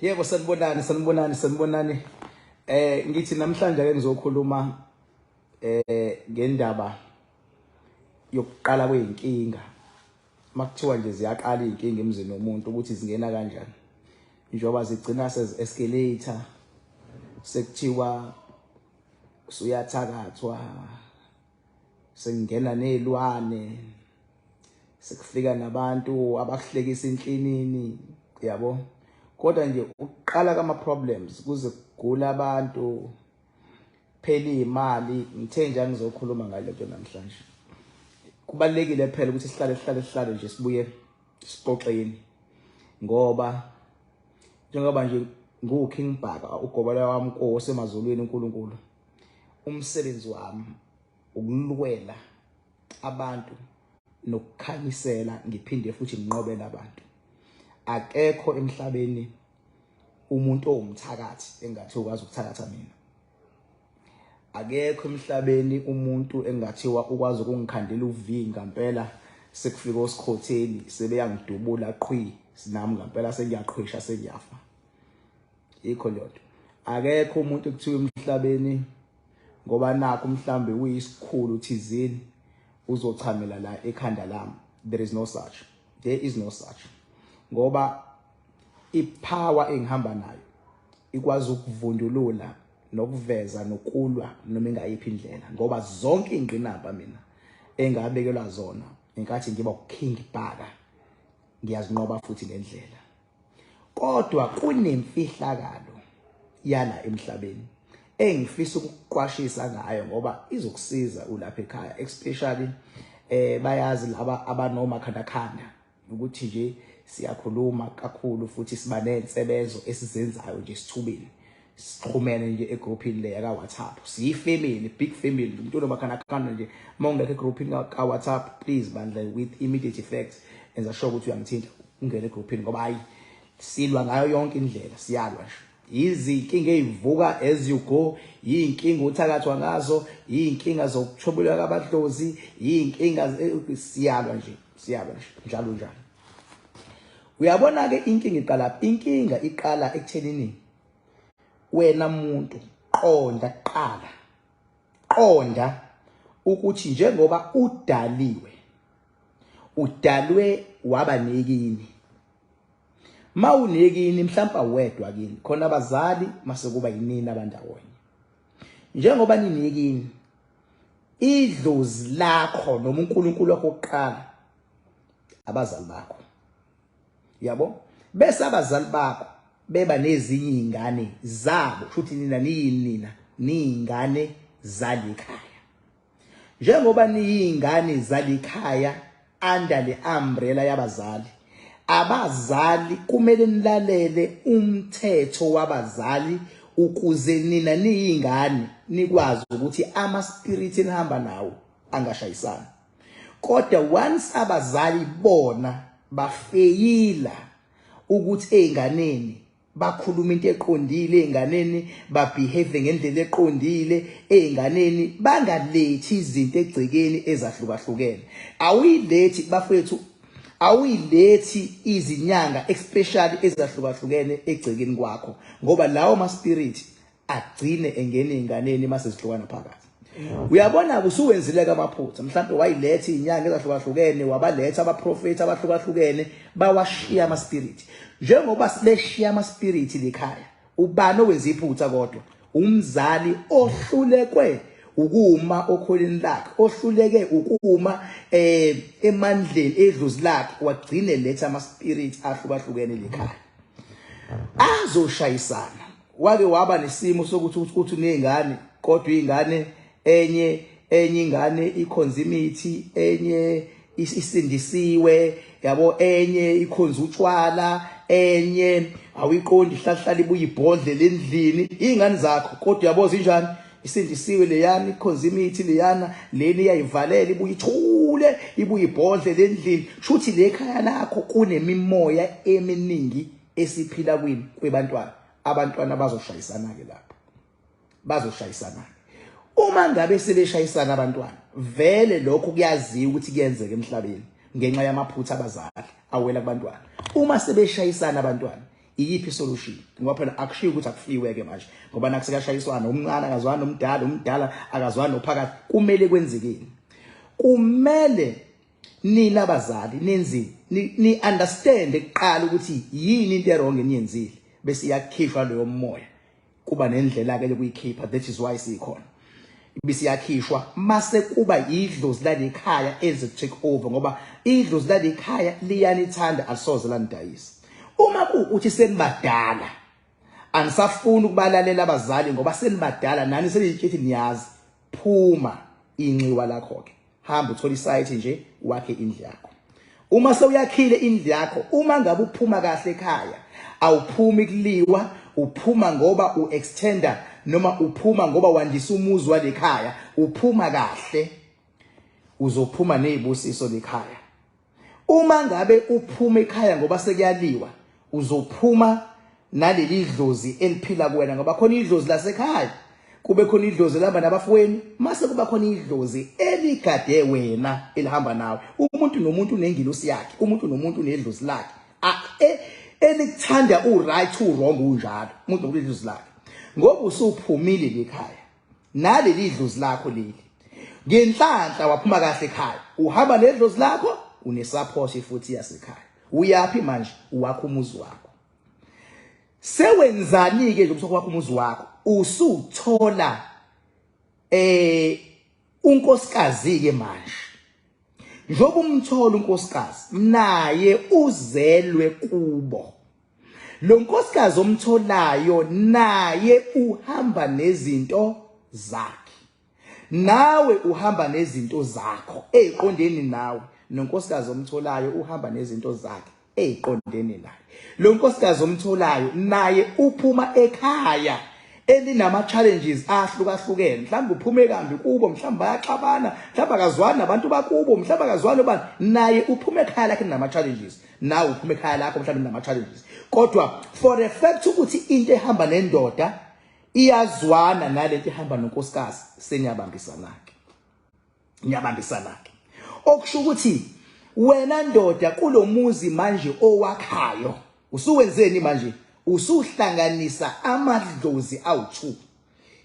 Yebo, sanibonani, sanibonani, sanibonani. Ngithi namhlanje ake ngizokhuluma ngendaba yokuqala kweyinkinga. Makuthiwa nje ziyaqala izinkinga emzini womuntu, ukuthi zingena kanjani. Njengoba zigcina sezi escalator, sekuthiwa usuyathakathwa, sengena nezilwane, sekufika nabantu abakuhlekisa inhlinini, yabo. Kodwa nje ukuqala kama problems kuze kugula abantu, phela imali. Ngithe nje ngizokhuluma ngale nto namhlanje. Kubalekile phela ukuthi sihlale sihlale sihlale nje sibuye sixoxeni, ngoba njengoba nje ngu King Bhaka, ugobela wami Nkosi emazulwini uNkulunkulu, umsebenzi wami ukulwela abantu nokukhanyisela, ngiphinde futhi nginqobele abantu. Akekho emhlabeni umuntu owumthakathi engathi ukwazi ukuthakatha mina. Akekho emhlabeni umuntu engathiwa ukwazi ukungikhandela uV ngempela, sekufika osikhotheni sebeyangidubula qhwi, sinami ngempela sengiyaqhwisha, sengiyafa. Yikho leyo nto. Akekho umuntu ekuthiwa emhlabeni ngoba nakho mhlambe uyisikhulu thizeni uzochamela la ekhanda lami. There is no such, there is no such, ngoba ipower engihamba nayo ikwazi ukuvundulula nokuveza nokulwa noma ingayiphi indlela, ngoba zonke ingqinamba mina engabekelwa zona ngenkathi ngiba uKing Bhaka ngiyazinqoba futhi ngendlela. Kodwa kunemfihlakalo yala emhlabeni engifisa ukuqwashisa ngayo, ngoba izokusiza ulapha ekhaya, especially bayazi laba abanoma khanda khanda ukuthi nje siyakhuluma kakhulu futhi siba nensebenzo esizenzayo nje sithubeni, sixhumene nje egroupini le yaka WhatsApp. Siyi family, big family. Umuntu onomakhanda khanda nje, mawungekho egroupini ka WhatsApp, please bandla, with immediate effect enza sure ukuthi uyangithinta ungene egroupini, ngoba hayi, silwa ngayo yonke indlela, siyalwa nje. Izinkinga ezivuka as you go, yinkinga uthakathwa ngazo, yinkinga zokuthobelwa kabadlozi, yinkinga, siyalwa nje, siyalwa nje njalo njalo. Uyabona ke, inkinga iqala, inkinga iqala ekuthenini wena muntu qonda kuqala, qonda ukuthi njengoba udaliwe, udalwe waba nekini. Mawunekini, mhlawumbe awedwa kini, khona abazali, mase kuba yinini abandawonye. Njengoba ninekini, idlozi lakho noma uNkulunkulu wakho oqala abazali bakho, yabo. Bese abazali bakho beba nezinye izingane zabo, futhi nina niyini? Nina niyingane zalikhaya. Njengoba niyingane zalikhaya under le umbrella yabazali, abazali kumele nilalele umthetho wabazali ukuze nina niyingane nikwazi ukuthi ama spirit enihamba nawo angashayisani. Kodwa once abazali bona bafeyila ukuthi ey'nganeni bakhuluma into eqondile, ey'nganeni babehave ngendlela eqondile, ey'nganeni bangalethi izinto egcekeni ezahlukahlukene. Awuyilethi bafethu, awuyilethi izinyanga especially ezahlukahlukene egcekeni kwakho, ngoba lawo ma spirit agcine engene ey'nganeni mase zihlukana phakathi. Uyabona, usuwenzile amaphutha, mhlawumbe wayiletha izinyanga ezahlukahlukene, wabaletha abaprofeti abahlukahlukene, bawashiya ama spirit. Njengoba sibeshiya ama spirit lekhaya, ubani owenza iphutha? Kodwa umzali ohlulekwe ukuma okholeni lakhe, ohluleke ukuma emandleni edlozi lakhe, wagcine letha ama spirit ahlukahlukene lekhaya azoshayisana. Wake waba nesimo sokuthi uthi unezingane, kodwa izingane enye ingane ikhonza imithi, enye isindisiwe, yabo, enye ikhonza utshwala, enye awuyiqondi, ihlahlala ibuye ibhodlela endlini. Izingane zakho kodwa, uyabo, zinjani? Isindisiwe leyana, ikhonza imithi leyana, leni iyayivalela, ibuye ithule, ibuye ibhodlela endlini. Shuthi le khaya lakho kunemimoya eminingi esiphila kwini kwebantwana. Abantwana bazoshayisana ke lapho, bazoshayisana. Uma ngabe sebeshayisana abantwana, vele lokho kuyaziwa ukuthi kuyenzeka emhlabeni ngenxa yamaphutha abazali awela kubantwana. Uma sebeshayisana abantwana, Iyiphi solution? Ngoba phela akushiwo ukuthi akufiwe ke manje, ngoba nakusekashayiswana, umncane akazwani nomdala, umdala akazwani nophakathi. Kumele kwenzekeni? Kumele nina abazali nenzini? Ni understand kuqala ukuthi yini into e-wrong eniyenzile, bese iyakhishwa leyo moya. Kuba nendlela ke yokuyikhipha, that is why sikhona. Ibisiyakhishwa mase kuba idlozi lalekhaya eze take over, ngoba idlozi lalekhaya liyanithanda, alisoze lanidayisa. Uma kuukuthi senibadala, anisafuni ukubalalela abazali ngoba senibadala nani, seniyitshithi, niyazi, phuma inxiwa lakho ke, hamba uthola isite nje, wakhe indlu yakho. Uma sewuyakhile indlu yakho, uma ngabe uphuma kahle ekhaya, awuphumi kuliwa, uphuma ngoba uextenda noma uphuma ngoba wandisa umuzi walekhaya. Uphuma kahle, uzophuma nezibusiso lekhaya. Uma ngabe uphuma ekhaya ngoba sekuyaliwa, uzophuma naleli dlozi eliphila kuwena, ngoba khona idlozi lasekhaya, kube khona idlozi elihamba nabafowenu, mase kuba khona idlozi eligade wena, elihamba nawe. Umuntu nomuntu unengilosi yakhe, umuntu nomuntu unedlozi lakhe elikuthanda u-right, u-wrong, unjalo. Umuntu nomuntu idlozi lakhe. Ngoba usuphumile lekhaya naleli dlozi lakho leli, ngenhlanhla waphuma kahle ekhaya, uhamba nedlozi lakho, unesupport futhi yasekhaya. Uyaphi manje? Uwakho umuzi wakho. Sewenzani ke nje kwakho umuzi wakho? Usuthola unkosikazi ke manje. Njengoba umthola unkosikazi, naye uzelwe kubo. Lo nkosikazi omtholayo naye uhamba nezinto zakhe, nawe uhamba nezinto zakho eziqondeni nawe. Nonkosikazi omtholayo uhamba nezinto zakhe eziqondene naye. Lo nkosikazi omtholayo naye uphuma ekhaya elinama challenges ahlukahlukene. Mhlawumbe uphume kambi kubo, mhlawumbe bayaxabana, mhlawumbe akazwani nabantu bakubo, mhlawumbe akazwani obani. Naye uphuma ekhaya lakhe linama challenges, nawe uphuma ekhaya lakho mhlawumbe linama challenges. Kodwa for the fact ukuthi into ehamba nendoda iyazwana nalento ehamba nonkosikazi, seniyabambisana ke, niyabambisana ke. Okusho ukuthi wena ndoda kulomuzi manje owakhayo usuwenzeni manje? Usuhlanganisa amadlozi awu2,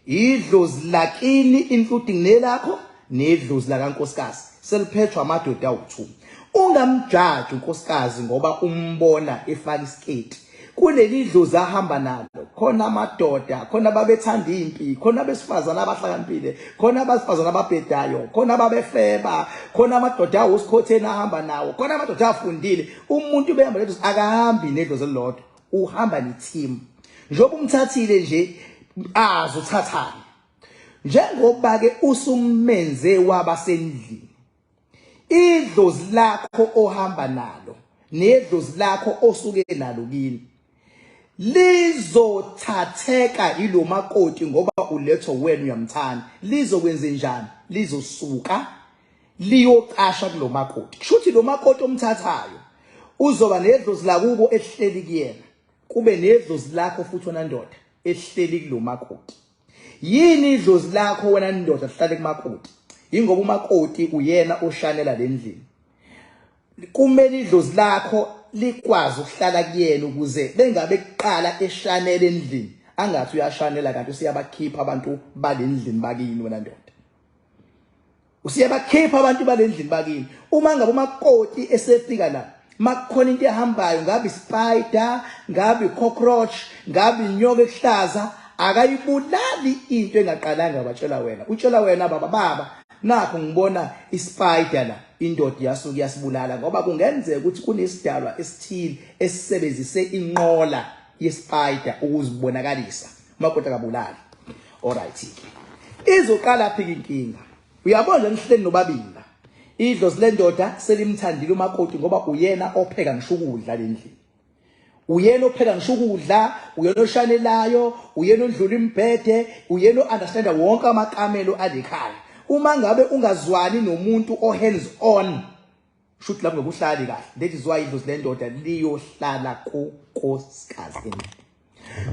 idlozi lakini including nelakho nedlozi lakankosikazi, seliphethwa amadoda awu2. Ungamjaji unkosikazi ngoba umbona efaka isiketi. Kuleli dlozi ahamba nalo khona amadoda, khona babethanda impi, khona abesifazana abahlakaniphile, khona abasifazana ababhedayo, khona ababefeba, khona amadoda awusikhotheni ahamba nawo, khona amadoda afundile. Umuntu behamba nedlozi, akahambi nedlozi elilodwa, uhamba neteam. Njengoba umthathile nje, azi uthathani. Njengoba ke usumenze waba sendlini, idlozi lakho ohamba nalo nedlozi lakho osuke nalo kini lizothatheka ilomakoti, ngoba uletho wena uyamthanda. Lizokwenza njani? Lizosuka liyocasha kulomakoti. Kushuthi lo makoti omthathayo uzoba nedlozi lakubo ehleli kuyena, kube nedlozi lakho futhi wena ndoda ehleli kulomakoti. Yini idlozi lakho wena ndoda lihlale kumakoti? Ingoba umakoti uyena oshanela lendlini. Kumele idlozi lakho likwazi ukuhlala kuyena, ukuze bengabe kuqala eshanela endlini, angathi uyashanela kanti usiyabakhipha abantu balendlini bakini. Wena ndoda, usiyabakhipha abantu balendlini bakini. Uma ngabe umakoti esefika la, makukhona into ehambayo, ngabe spider, ngabe cockroach, ngabe inyoka ehlaza, akayibulali into engaqalanga batshela wena. Utshela wena, "Baba, baba, nakho ngibona ispider la." Indoda yasuka iyasibulala, ngoba kungenzeka ukuthi kunesidalwa esithile esisebenzise inqola yespider ukuzibonakalisa. Umakoti akabulali. Alright, izoqala phi inkinga? Uyabona, nihleli nobabili la, idlozi lendoda selimthandile umakoti, ngoba uyena opheka ngisho ukudla lendlini, uyena opheka ngisho ukudla, uyena oshanelayo, uyena ondlula imbhede, uyena o-understanda wonke amakamelo alekhaya. Uma ngabe ungazwani nomuntu o-hands on, shuthi lapho ngekuhlali kahle. That is why idlozi lendoda liyohlala kunkosikazi endlini.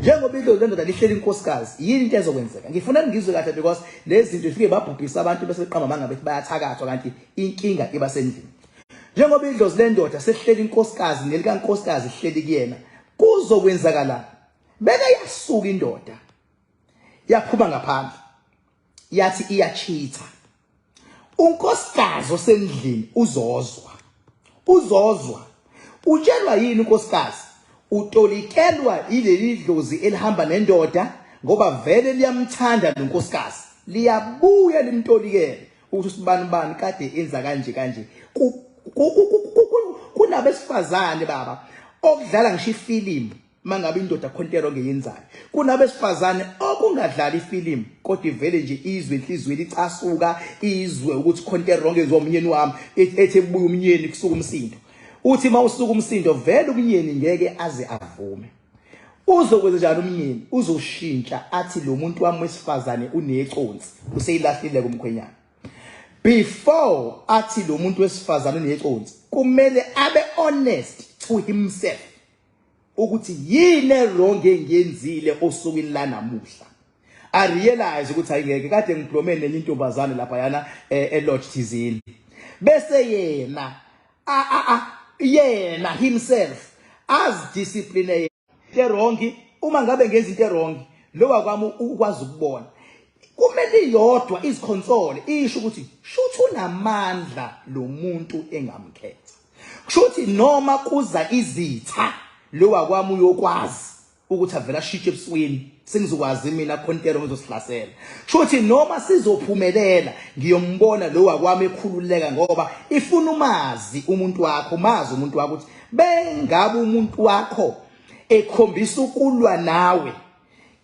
Njengoba idlozi lendoda lihleli inkosikazi, yini into ezokwenzeka? Ngifuna ngizwe kahle, because lezi zinto ifike babhubhisa abantu, bese beqamba amanga bethi bayathakathwa, kanti inkinga iba sendlini. Njengoba idlozi lendoda selihleli inkosikazi, nelikankosikazi lihleli kuyena. Kuzokwenzakala beke yasuka indoda yaphuma ngaphandle yathi iyachitha. Unkosikazi osendlini uzozwa, uzozwa. Utshelwa yini unkosikazi? Utolikelwa yileli dlozi elihamba nendoda, ngoba vele liyamthanda lo nkosikazi, liyabuya limtolikele ukuthi usibani bani kade enza kanje kanje. Kunabesifazane baba okudlala ngisho ifilimu mangabe indoda khona into wrong eyenzayo. Kunabesifazane okungadlali ifilimu kodwa ivele nje izwe enhliziyweni icasuka, izwe ukuthi khona into wrong enziwa umnyeni wami, ethi ebuya umnyeni kusuka umsindo. Uthi uma usuka umsindo vele umnyeni ngeke aze avume. Uzokwenza njani umnyeni? Uzoshintsha athi lo muntu wami wesifazane uneconsi, useyilahlile kumkhwenyana. Before athi lo muntu wesifazane uneconsi, kumele abe honest to himself ukuthi yini wrong engiyenzile osukwini lanamuhla. I realize ukuthi ayingeke kade ngiblome nenye intombazane lapha yana e-lodge thizeni, bese yena yena himself azidiscipline into wrong. Uma ngabe ngenza into wrong, lo wakwami ukwazi ukubona, kumele iyodwa iziconsole isho ukuthi shuthi unamandla lo muntu engamkhetha, kushuthi noma kuza izitha lo wakwami uyokwazi ukuthi avela ashintshe ebusweni, sengizokwazi mina khontero ngizosihlasela. Kushuthi noma sizophumelela ngiyombona lo wakwami ekhululeka, ngoba ifuna umazi umuntu wakho, mazi umuntu wakho ukuthi bengabe umuntu wakho ekhombisa ukulwa nawe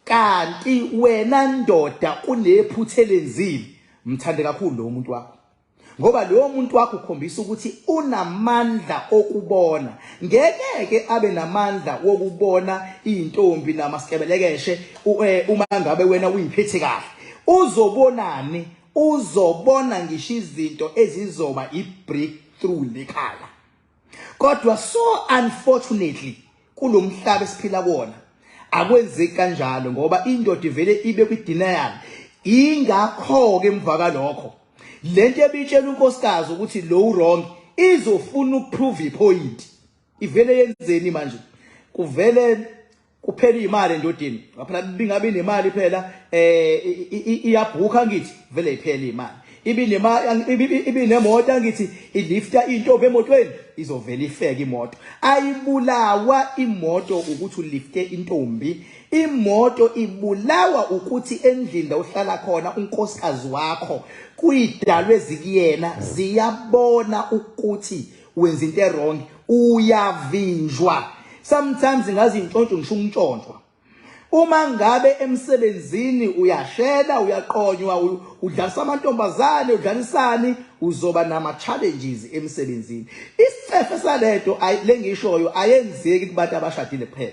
kanti wena ndoda kunephutha elenzile. Mthande kakhulu lo muntu wakho, ngoba lowo muntu wakho ukhombisa ukuthi unamandla okubona. Ngeke ke abe namandla wokubona intombi namasikebelekeshe uma ngabe wena uyiphethe kahle. Uzobonani? Uzobona ngisho izinto ezizoba i-breakthrough lekhaya. Kodwa so unfortunately kulomhlaba esiphila kuwona akwenzeki kanjalo, ngoba indoda ivele ibe kwi-denial. Ingakho-ke emva kalokho lento ebitshela unkosikazi ukuthi lo wrong izofuna ukuprove ipoint. Ivele yenzeni manje? Kuvele kuphela imali endodeni, phela bingabe nemali phela iyabhukha ngithi vele iphela imali, ibinemali ibinemoto angithi ilifta intombi emotweni, izovela ifeke imoto. Ayibulawa imoto ukuthi ulifte intombi, imoto ibulawa ukuthi endlini la uhlala khona unkosikazi wakho kuyidalwe zikuyena ziyabona ukuthi wenza into wrong, uyavinjwa. Sometimes ngazi intshontsho ngisho ukuntshontshwa. Uma ngabe emsebenzini uyashela, uyaqonywa, udlalisa amantombazane, udlalisani, uzoba nama challenges emsebenzini. Isicefe salento lengishoyo ayenzeki kubantu abashadile kuphela,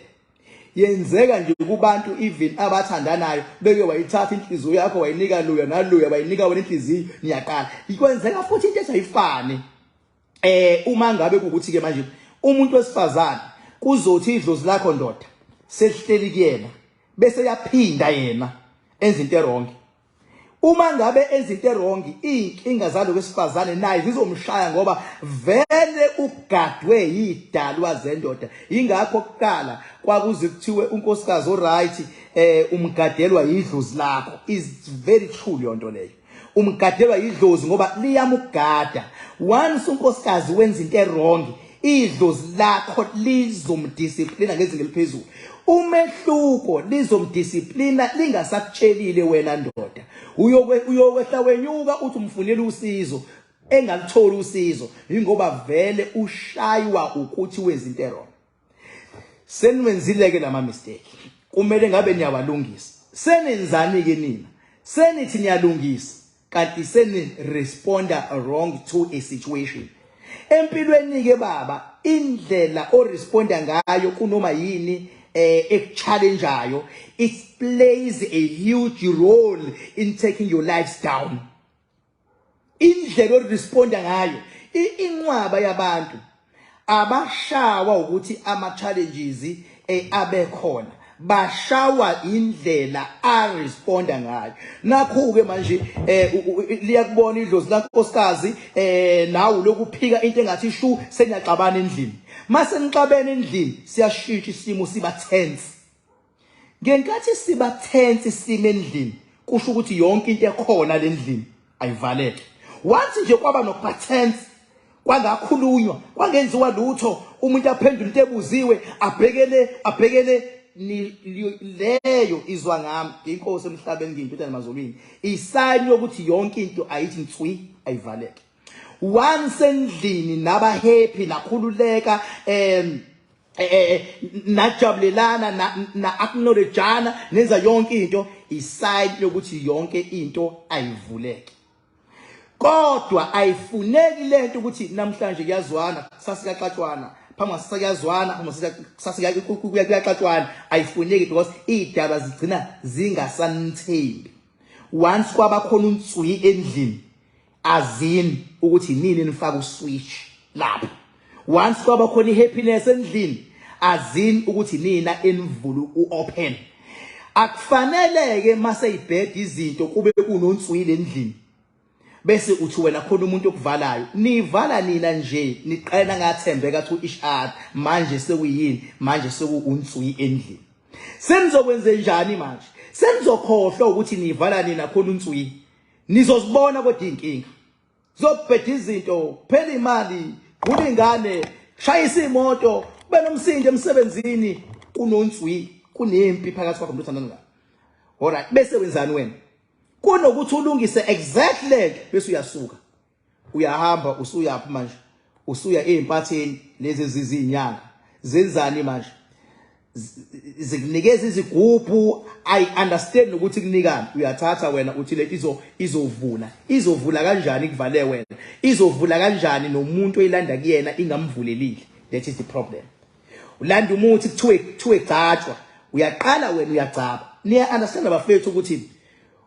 yenzeka nje kubantu even abathandanayo. Beke wayithatha inhliziyo yakho wayinika luya naluya, wayinika wena inhliziyo, niyaqala ikwenzeka futhi into ethi ayifani. Uma ngabe kukuthi ke manje umuntu wesifazane kuzothi idlozi lakho ndoda selihleli kuyena, bese yaphinda yena enza into wrong. Uma ngabe enza into wrong, inkinga zalo wesifazane naye zizomshaya, ngoba vele ugadwe yidalwa zendoda. Ingakho kuqala kwakuze kuthiwe unkosikazi oright umgadelwa yidlozi lakho. Is very true leyo nto leyo, umgadelwa yidlozi ngoba liyamugada. Once unkosikazi wenza into wrong, idlozi lakho lizomdisciplina ngezinga eliphezulu. Umehluko, lizomdisciplina lingasakutshelile wena ndoda. Uyokwehla wenyuka uthi umfunela usizo, engalutholi usizo, ingoba vele ushaywa ukuthi wenza into wrong. Seniwenzile ke lama mistake, kumele ngabe niyawalungisa. Senenzani ke nina? Senithi niyalungisa kanti seni responda wrong to a situation. Empilweni ke baba, indlela o responda ngayo kunoma yini ekuchallengeayo, it plays a huge role in taking your lives down. Indlela oresponda ngayo, inqwaba yabantu abashawa ukuthi ama challenges abe khona, bashawa indlela a responda ngayo. Nakho ke manje liyakubona idlozi lankosikazi, nawe lokuphika into engathi shu, seniyaxabana endlini. Mase nixabene endlini siyashintsha isimo siba tense. Ngenkathi siba tense isimo endlini kusho ukuthi yonke into ekhona lendlini ayivaleke. Once nje kwaba nokuba tense kwangakhulunywa kwangenziwa lutho umuntu aphendule into ebuziwe abhekele abhekele leyo izwa ngami inkosi emhlabeni ngiyintutha emazulwini isayini yokuthi yonke into ayithi nswi ayivaleke once endlini naba happy nakhululeka najabulelana na acknowledgeana nenza yonke into isign yokuthi yonke into ayivuleke. Kodwa ayifuneki lento ukuthi namhlanje kuyazwana sasikaxatshwana phambi kwasakuyazwana phambi sasikakuyaxatshwana, ayifuneki because idaba zigcina zingasanithembi. Once kwaba khona unswi endlini azini ukuthi nini nifaka uswitch lapho. Once kwaba khona ihappiness endlini azini ukuthi nina enivula uopen. Akufaneleke mase ibheda izinto kube kunonswile endlini bese uthi wena khona umuntu okuvalayo. Nivala nina nje niqala ngathembeka to each other, manje sekuyini? Manje sekuwunswi endlini. Senizokwenze njani manje? Senizokhohlwa ukuthi nivala nina khona unswi. Nizozibona kodwa inkinga zobheda izinto, phela imali, gula ingane, shayisa imoto, kube nomsindo emsebenzini, kunonswi, kunempi phakathi kwakho nomuntu othandana naye. Alright, bese wenzani wena? Kunokuthi ulungise exactly lento bese uyasuka uyahamba usuyaphi manje? Usuya ezimpatheni lezi ezizinyanga zenzani manje? Zikunikeza izigubhu, I understand ukuthi kunikani. Uyathatha wena uthi le izovula. Izovula kanjani kuvale wena? Izovula kanjani nomuntu oyilanda kuyena ingamvulelile? That is the problem. Ulanda umuthi kuthiwe gcatshwa, uyaqala wena uyagcaba. Niya understand abafethu ukuthi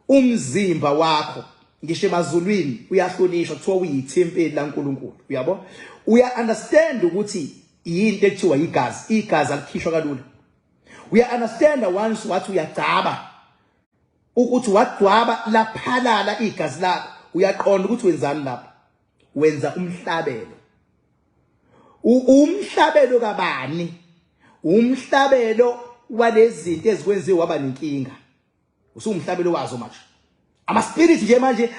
umzimba wakho ngisho emazulwini uyahlonishwa, kuthiwa uyithempeli laNkulunkulu, uyabo? Uya understand ukuthi yinto ekuthiwa igazi, igazi alikhishwa kalula. Uya understand once wathi uyagcaba ukuthi wagcwaba laphalala igazi lakho, uyaqonda ukuthi wenzani lapho? Wenza umhlabelo. Umhlabelo kabani? Umhlabelo walezinto ezikwenziwe waba nenkinga. Usumhlabelo wazo manje. Ama spirit nje manje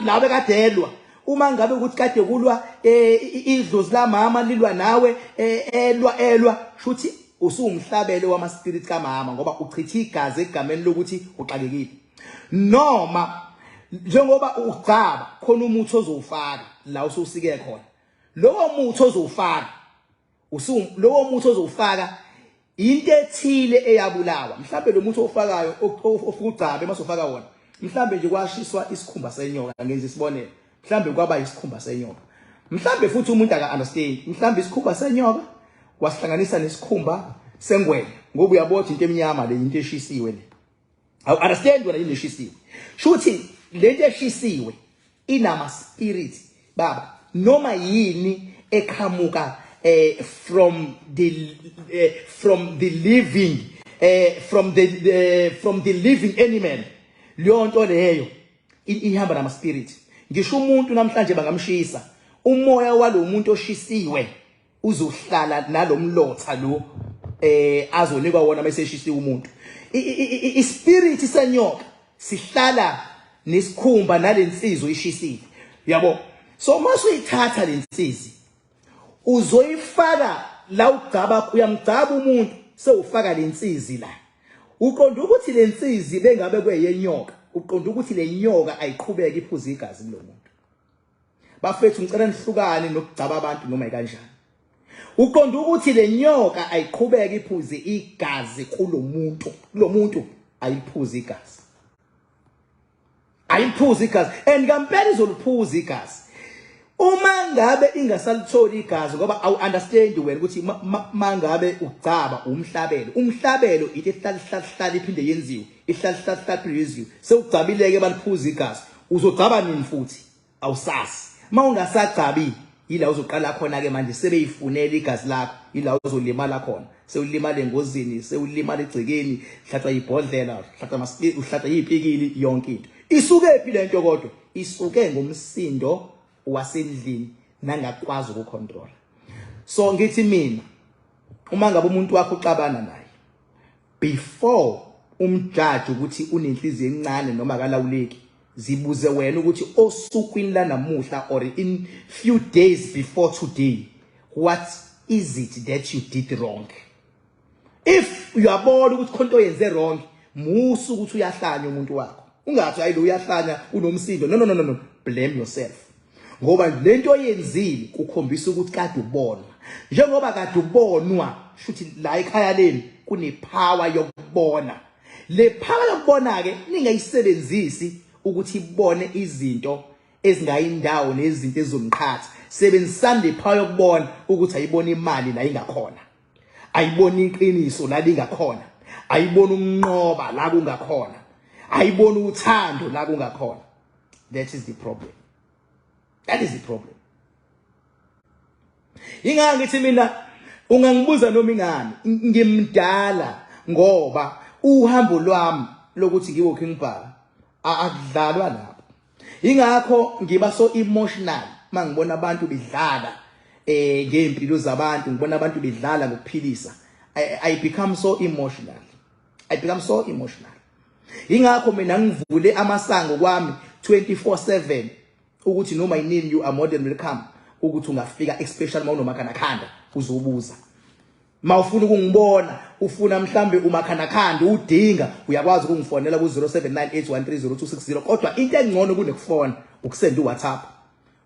lawe kadelwa. Uma ngabe ukuthi kade kulwa idlozi lamama lilwa nawe, elwa elwa, shuthi usuwumhlabelo wama spirit kamama ngoba uchitha igazi egameni lokuthi uxakekile. Noma njengoba ugcaba khona umuthi ozowufaka la ususike khona, lowo muthi ozowufaka usu lowo muthi ozowufaka into ethile eyabulawa. Mhlambe lo muthi ofakayo ofika ugcabe masofaka wona, mhlambe nje kwashiswa isikhumba senyoka, ngenza isibonelo, mhlambe kwaba isikhumba senyoka, mhlambe futhi umuntu aka understand, mhlambe isikhumba senyoka wasihlanganisa nesikhumba sengwenya, ngoba uyabona into emnyama le into eshisiwe le, awu understand wena yini eshisiwe. Shuthi lento eshisiwe inama spirit baba, noma yini eqhamuka from the living from the living animal, leyo nto leyo ihamba nama spirit. Ngisho umuntu namhlanje bangamshisa, umoya walo muntu oshisiwe uzohlala nalomlotha lo azonikwa wona meseshisiwe umuntu. Ispirit senyoka sihlala nesikhumba nalensizo ishisile, uyabo? So masuyithatha lensizi uzoyifaka la ugcaba, uyamgcaba umuntu sewufaka lensizi la, uqonda ukuthi lensizi bengabe kweyenyoka, uqonda ukuthi lenyoka ayiqhubeke iphuze igazi kulomuntu. Bafethu ngicela nihlukane nokugcaba abantu noma ikanjani. Uqonda ukuthi lenyoka ayiqhubeke iphuze igazi kulomuntu, kulomuntu ayiphuze igazi, ayiphuze igazi, and kampela izoliphuza igazi uma ngabe ingasalitholi igazi, ngoba awu understand wena ukuthi mangabe ugcaba umhlabelo, umhlabelo into ehlala hlala hlala iphinde yenziwe, ihlala hlala hlala iphinde yenziwe. Sewugcabileke baliphuza igazi, uzogcaba nini futhi? Awusazi. Uma ungasagcabi yila uzoqala khona ke manje sebeyifunela igazi lakho, yila uzolimala khona, sewulimala engozini, sewulimala egcekeni, hlatshwa ibhodlela, hlatshwa uhlatshwa ipikili, yonke into. Isuke phi lento kodwa? Isuke ngomsindo wasendlini nangakwazi ukucontrola. So ngithi mina, uma ngabe umuntu wakho uxabana naye, before umjaji ukuthi unenhliziyo encane noma akalawuleki, zibuze wena ukuthi osukwini lanamuhla or in few days before today, what is it that you did wrong? If uyabona ukuthi khona into oyenze wrong, musu ukuthi uyahlanya umuntu wakho, ungathi hayi, lo uyahlanya, unomsindo. No, no, no, no, no, blame yourself, ngoba lento oyenzile kukhombisa ukuthi kade ubonwa. Njengoba kade ubonwa, shuthi la ekhaya leni kunepower yokubona. Le power yokubona ke ningayisebenzisi ukuthi ibone izinto ezingayindawo nezinto ezomqhatha. Sebenzisani le power yokubona ukuthi ayibona imali la ingakhona, ayibona iqiniso la lingakhona, ayibona ukunqoba la kungakhona, ayibona uthando la kungakhona. That is the problem, that is the problem. Ingaka ngithi mina, ungangibuza noma ingani, ngimdala, ngoba uhambo lwami lokuthi ngiwo King Bhaka akudlalwa lapho. Ingakho ngiba so emotional mangibona abantu bedlala ngempilo zabantu, ngibona abantu bedlala ngokuphilisa. I become so emotional, I become so emotional. Ingakho mina ngivule amasango kwami 24/7 ukuthi noma yinini, you are more than welcome ukuthi ungafika, especially mawunomakhanakhanda uzobuza. Mawufuna ukungibona, ufuna mhlambe umakhanakhanda udinga, uyakwazi ukungifonela ku-0798130260. Kodwa into engcono kunekufona ukusenda uWhatsApp.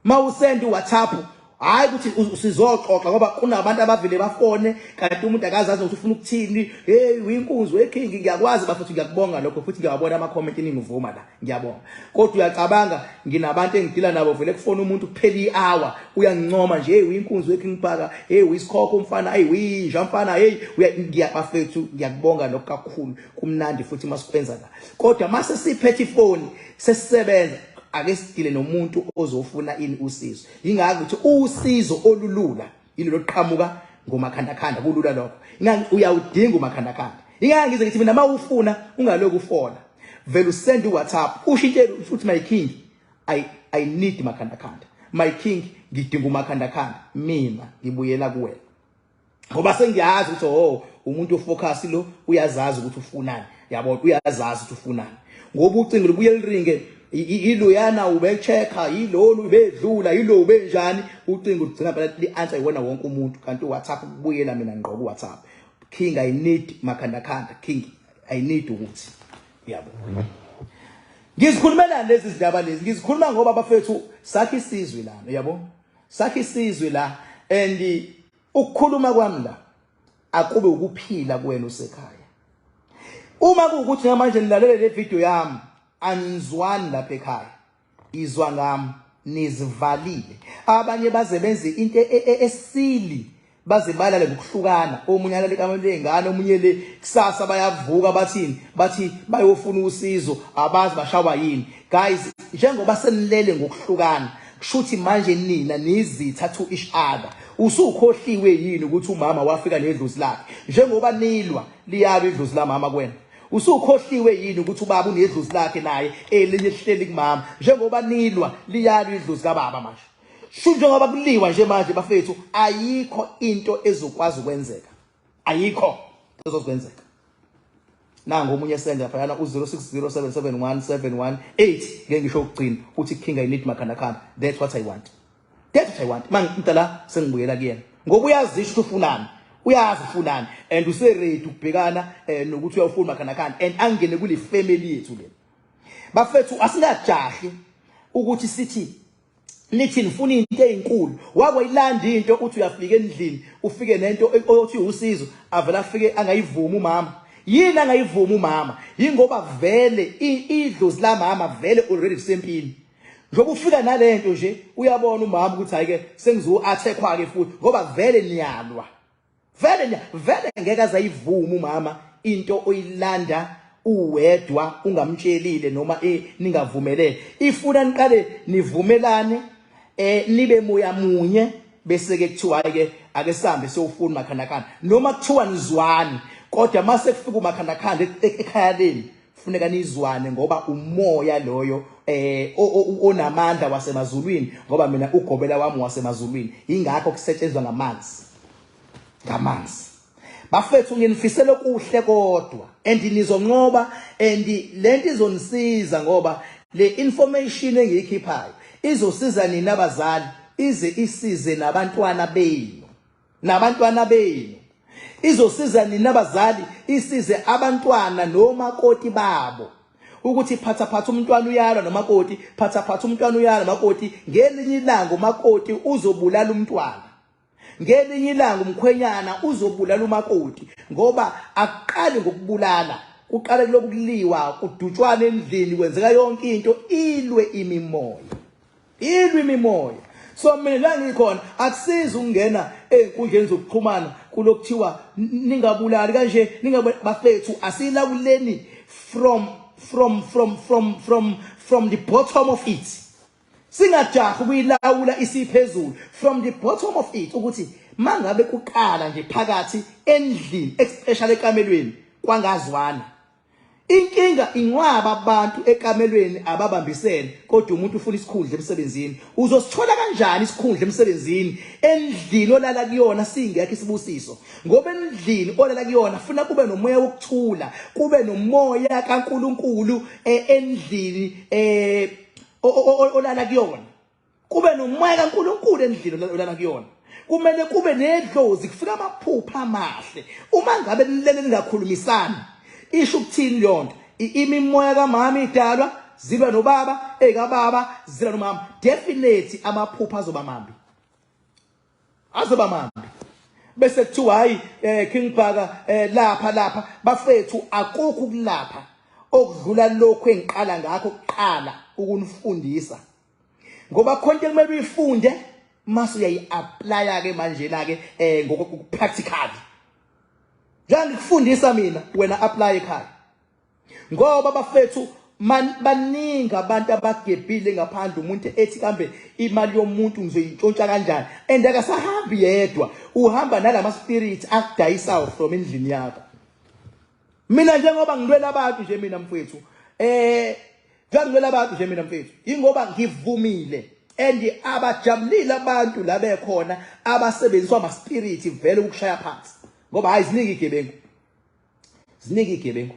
Mawusenda uWhatsApp, hayi ukuthi sizoxoxa, ngoba kunabantu abavele bafone kanti umuntu akazazi ukuthi ufuna ukuthini. "Hey, uyinkunzi weking, ngiyakwazi bafethu, ngiyakubonga lokho futhi ngiyabona ama comment ningivuma la, ngiyabonga." Kodwa uyacabanga, nginabantu engidila nabo, vele kufona umuntu kuphela i-hour uyangincoma nje, "Hey, uyinkunzi weking Bhaka, hey, uyisikhokho umfana, hey, uyinja mfana, hey." Ngiyabafethu, ngiyakubonga lokho kakhulu, kumnandi futhi masikwenza la. Kodwa mase siphethe ifoni sesisebenza, ake sidile nomuntu ozofuna ini? Usizo. Ingakho ukuthi usizo olulula yilo loqhamuka ngomakhandakhanda, kulula lokho. Ingakho uyawudinga umakhandakhanda. Ingakho ngize ngithi mina, mawufuna ungaloku ufona, vele usend uWhatsApp, ushintshe futhi, "My king, I need makhandakhanda. My king, ngidinga umakhandakhanda." Mina ngibuyela kuwena ngoba sengiyazi ukuthi, oh, umuntu ofocus lo uyazazi ukuthi ufunani, yabo, uyazazi ukuthi ufunani, ngoba ucingo lubuye liringe, iluyana ube-check-a, yilolu ubedlula, yilo ubenjani. Ucingo lugcina phela li-answer iwona wonke umuntu, kanti uWhatsApp kubuyela mina ngqo ku-WhatsApp, "King, I need makhandakhanda. King, I need ukuthi," yabo. Ngizikhulumelani lezi zindaba lezi? Ngizikhuluma ngoba bafethu sakhe isizwe lana, yabo, sakhe isizwe la. And ukukhuluma kwami la akube ukuphila kuwena usekhaya. Uma kuwukuthi manje nilalele le video yami, anizwani lapha ekhaya, izwa ngami, nizivalile. Abanye baze benze into esili, baze balale ngokuhlukana, omunye alale ekamereni ley'ngane, omunye le. Kusasa bayavuka bathini? Bathi bayofuna usizo, abazi bashawa yini. Guys, njengoba senilele ngokuhlukana, kushuthi manje nina nizitha to each other. Usukhohliwe yini ukuthi umama wafika nedlozi lakhe? Njengoba nilwa, liyabe idlozi lamama kuwena. Usukhohliwe yini ukuthi ubaba unedlozi lakhe naye elinye lihleli kumama? Njengoba nilwa, liyalo idlozi kababa manje. Sho njengoba kuliwa nje manje bafethu, ayikho into ezokwazi ukwenzeka, ayikho ezokwenzeka. Nangu omunye esenda phayana u-060771718, ngeke ngisho ukugcina, uthi, "King, I need makhandakhanda." That's what I want, that's what I want. Mangimntala sengibuyela kuyena ngoba uyazisho ukuthi ufunani, uyazi ufunani, and useready ukubhekana nokuthi uyawufuna makhandakhanda and angene kule family yethu le. Bafethu, asingajahi ukuthi sithi nithi nifuna into ezinkulu. Wakwayilanda into, uthi uyafika endlini, ufike nento othi usizo, avela afike angayivumi umama. Yini angayivumi umama? Yingoba vele idlozi lamama vele already kusempini. Njengoba ufika nalento nje, uyabona umama ukuthi hayi ke, sengizo-attackwa ke futhi, ngoba vele niyalwa, vele vele ngeke azayivuma umama into oyilanda uwedwa ungamtshelile noma ningavumelene. Ifuna niqale nivumelane, nibe moya munye, bese ke kuthiwa ke ake sihambe siyofuna makhandakhanda. Noma kuthiwa nizwani, kodwa mase kufika umakhandakhanda ekhaya leni, funeka nizwane, ngoba umoya loyo onamandla wasemazulwini, ngoba mina ugobela wami wasemazulwini. Ingakho kusetshenzwa ngamanzi. Ngamanzi. Bafethu, nginifisela okuhle kodwa, and nizonqoba, and lento izonisiza ngoba le information engiyikhiphayo izosiza nina abazali, ize isize nabantwana benu, nabantwana benu. Izosiza nina abazali, isize abantwana nomakoti babo, ukuthi phatha phatha umntwana uyalwa nomakoti, phatha phatha umntwana uyalwa nomakoti. Ngelinye ilanga umakoti uzobulala umntwana, ngelinye ilanga umkhwenyana uzobulala umakoti, ngoba akuqali ngokubulala, kuqale kuloku kuliwa, kudutshwana endlini, kwenzeka yonke into, ilwe imimoya, ilwe imimoya. So mina la ngikhona, akusizi ukungena ey'nkundleni zokuxhumana kulokuthiwa ningabulali kanje, bafethu, asilawuleni from the bottom of it. Singajahi ukuyilawula isiphezulu. From the bottom of it, ukuthi mangabe kuqala nje phakathi endlini, especially ekamelweni, kwangazwana, inkinga inqwaba abantu ekamelweni ababambisene, kodwa umuntu ufuna isikhundla emsebenzini. Uzosithola kanjani isikhundla emsebenzini endlini olala kuyona singekho isibusiso? Ngoba endlini olala kuyona funa kube nomoya wokuthula, kube nomoya kaNkuluNkulu endlini olala kuyona, kube nomoya kaNkuluNkulu endlini olala kuyona. Kumele kube nedlozi, kufika amaphupha amahle. Uma ngabe nilele ningakhulumisani, isho ukuthini leyo nto? Imimoya kamama idalwa zilwa nobaba, ekababa zilwa nomama. Definitely amaphupha azoba mambi, azoba mambi. Bese kuthiwa hayi, King Bhaka, lapha lapha. Bafethu, akukho ukulapha okudlula lokhu engiqala ngakho kuqala ukunifundisa, ngoba khona into ekumele uyifunde mase uyayi-applya ke manje la ke ngoku-practical. Njengoba ngikufundisa mina, wena apply ekhaya, ngoba bafethu, baningi abantu abagebhile ngaphandle. Umuntu ethi, "Kambe imali yomuntu ngizoyintshontsha kanjani?" And akasahambi yedwa, uhamba nalama spirit akudayisayo from endlini yakho. Mina njengoba ngilwela abantu nje mina mfethu, ngilwela abantu nje mina mfethu, ingoba ngivumile and abajabulile abantu la bekhona abasebenziswa ama spirit vele ukushaya phansi, ngoba hayi, ziningi igebengu, ziningi igebengu,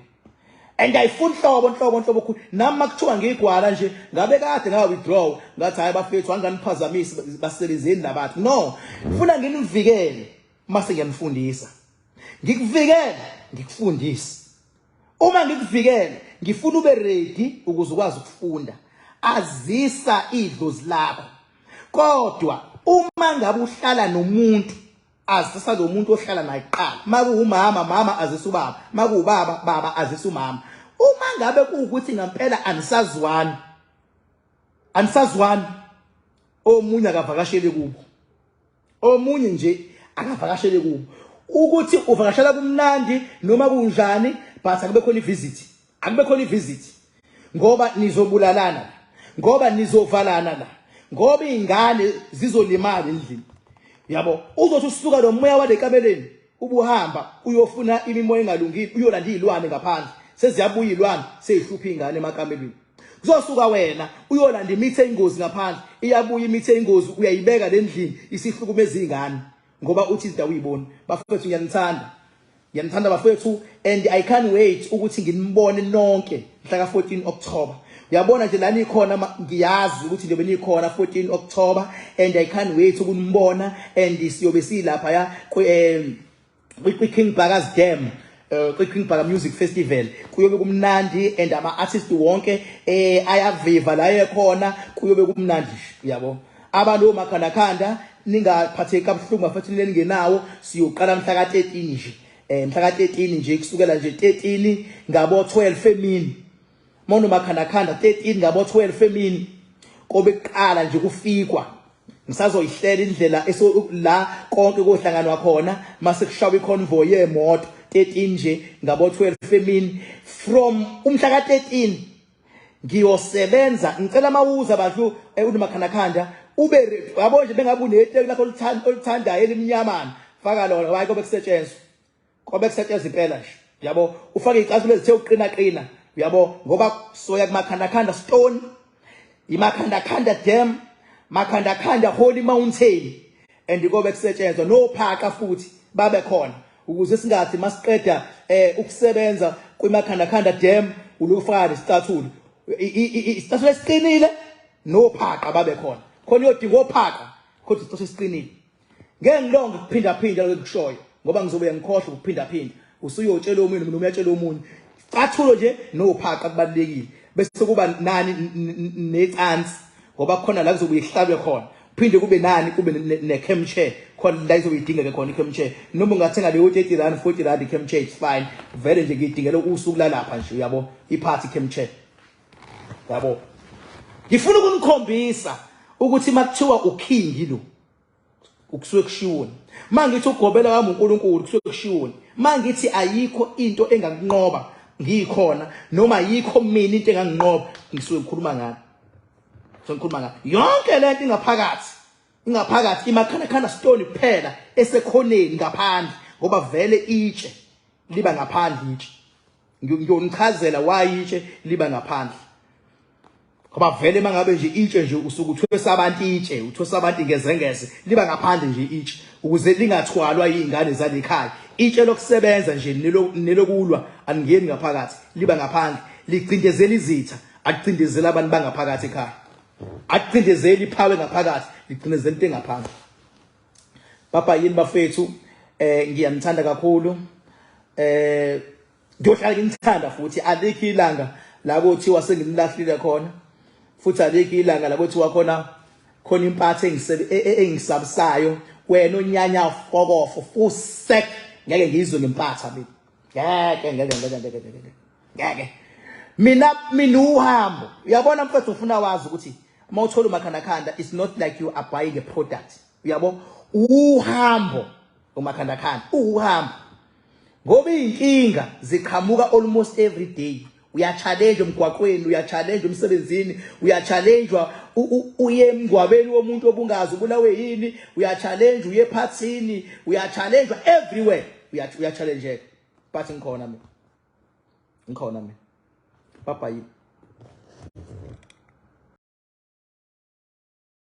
and ayifuni hlobo nhlobo nhlobo khulu. Nami makuthiwa ngigwala nje, ngabe kade nga withdraw, ngathi, "Hayi bafethu, anganiphazamisi, basebenzeni labantu." No, funa nginivikele mase ngiyanifundisa, ngikuvikele, ngikufundise. Uma ngikuvikele, ngifuna ube ready ukuze ukwazi ukufunda. Azisa idlozi lakho. Kodwa uma ngabe uhlala nomuntu, azisa lo muntu ohlala naye kuqala. Makuwumama, mama azisa ubaba; makuwubaba, baba azisa umama. Uma ngabe kuwukuthi ngempela anisazwani, anisazwani, omunye akavakashele kubo, omunye nje akavakashele kubo. Ukuthi uvakashela kumnandi noma kunjani, but akube khona ivisit, akube khona ivisit, ngoba nizobulalana, ngoba nizovalana la, ngoba izingane zizolimala endlini yabo. Uzothi usuka lo moya wale kameleni, ubuhamba uyofuna imimoya engalungile, uyolanda izilwane ngaphandle, seziyabuya izilwane, seyihlupha izingane emakamelweni. Kuzosuka wena uyolanda imithi eyingozi ngaphandle, iyabuya imithi eyingozi, uyayibeka lendlini, isihlukumeza izingane, ngoba uthi izinto awuyiboni. Bafethu, ngiyanithanda, ngiyanithanda bafethu, and I can't wait ukuthi nginibone nonke mhla ka 14 October. Uyabona nje la nikhona, ngiyazi ukuthi njengoba nikhona 14 October, and I can't wait ukunibona, and siyobe silapha ya kwi King Bhaka's Dam, kwi King Bhaka Music Festival. Kuyobe kumnandi and ama artists wonke ayaviva la ekhona, kuyobe kumnandi, uyabo. Abantu omakhandakhanda, ningaphatheki kabuhlungu bafethu, ningenawo. Siyoqala mhla ka 13 nje, mhla ka 13 nje, kusukela nje 13 ngabo 12 emini. Mawunomakhandakhanda, 13 ngabo 12 emini kobe kuqala nje kufikwa. Ngisazoyihlela indlela eso la konke kohlanganwa khona mase kushawa iconvoy yemoto 13 nje ngabo 12 emini. From umhla ka 13 ngiyosebenza. Ngicela mawuza bantu, unomakhandakhanda ube yabo nje, bengabe uneteki lakho oluthandayo elimnyamana, faka lona. Hayi, kobe kusetshenzwa, kobe kusetshenzwa impela nje, yabo. Ufake icathulo ezithe uqina qina, uyabo, ngoba soya kumakhandakhanda stone, imakhandakhanda dam, makhandakhanda holy mountain, and kobe kusetshenzwa nophaqa futhi. Babe khona ukuze singathi masiqeda ukusebenza kwiMakhandakhanda Dam ulufaka isicathulo, isicathulo esiqinile nophaqa babe khona khona, uyodinga ophaqa kodwa isicathulo esiqinile. Ngeke ngilonge ukuphinda phinda lokho engikushoyo ngoba ngizobuye ngikhohlwe ukuphinda phinda, usuyotshela omunye noma uyatshela omunye. Isicathulo nje nophaqa kubalulekile, bese kuba nani necansi ngoba khona la kuzobuye kuhlalwe khona, phinde kube nani, kube ne-camp chair khona la izobe idingeke khona i-camp chair. Noma ungathenga leyo R30, R40 i-camp chair, it's fine. Vele nje ngiyidingela usuku lalapha nje, uyabo, iphathi i-camp chair, yabo. Ngifuna ukunikhombisa ukuthi makuthiwa uking lo ukusuke kushiwoni, mangithi ugobela wami uNkulunkulu kusuke kushiwoni, mangithi ayikho into engakunqoba ngikhona noma ayikho mina into enganginqoba, ngisuke ngikhuluma ngani? Ngikhuluma ngani? Yonke lento ingaphakathi, ingaphakathi iMakhandakhanda stone kuphela esekhoneni ngaphandle, ngoba vele itshe liba ngaphandle. Itshe, ngiyonichazela why itshe liba ngaphandle, ngoba vele mangabe nje itshe nje usuke uthwesa abantu itshe, uthwesa abantu ngezengeze, liba ngaphandle nje itshe ukuze lingathwalwa izingane zalekhaya. Itshe lokusebenza nje nelokulwa alingeni ngaphakathi, liba ngaphandle, licindezela izitha, alicindezela abantu bangaphakathi ekhaya, alicindezeli iphawe ngaphakathi, licindezela into engaphandle. Papa yini bafethu, ngiyanithanda kakhulu, ngiyohlala nginithanda futhi. Alikho ilanga la kuthiwa senginilahlile khona, futhi alikho ilanga la kuthiwa khona khona impatho engisabisayo. Wena onyanya fokofo fusek, ngeke ngizwe ngempatha mina, ngeke, ngeke, ngeke, ngeke, ngeke, ngeke. Mina uhambo, uyabona mfethu, ufuna wazi ukuthi uma uthola uMakhandakhanda, it's not like you are buying a product, uyabo. Uhambo uMakhandakhanda uhambo, ngoba iy'nkinga ziqhamuka almost every day. Uya-challenge emgwaqweni, uya-challenge emsebenzini, uya-challenge uye emngcwabeni womuntu obungazi ubulawe yini, uya-challenge uye ephathini, uya-challenge everywhere, uya-challengeka, but ngikhona mina, ngikhona mina. Bye bye.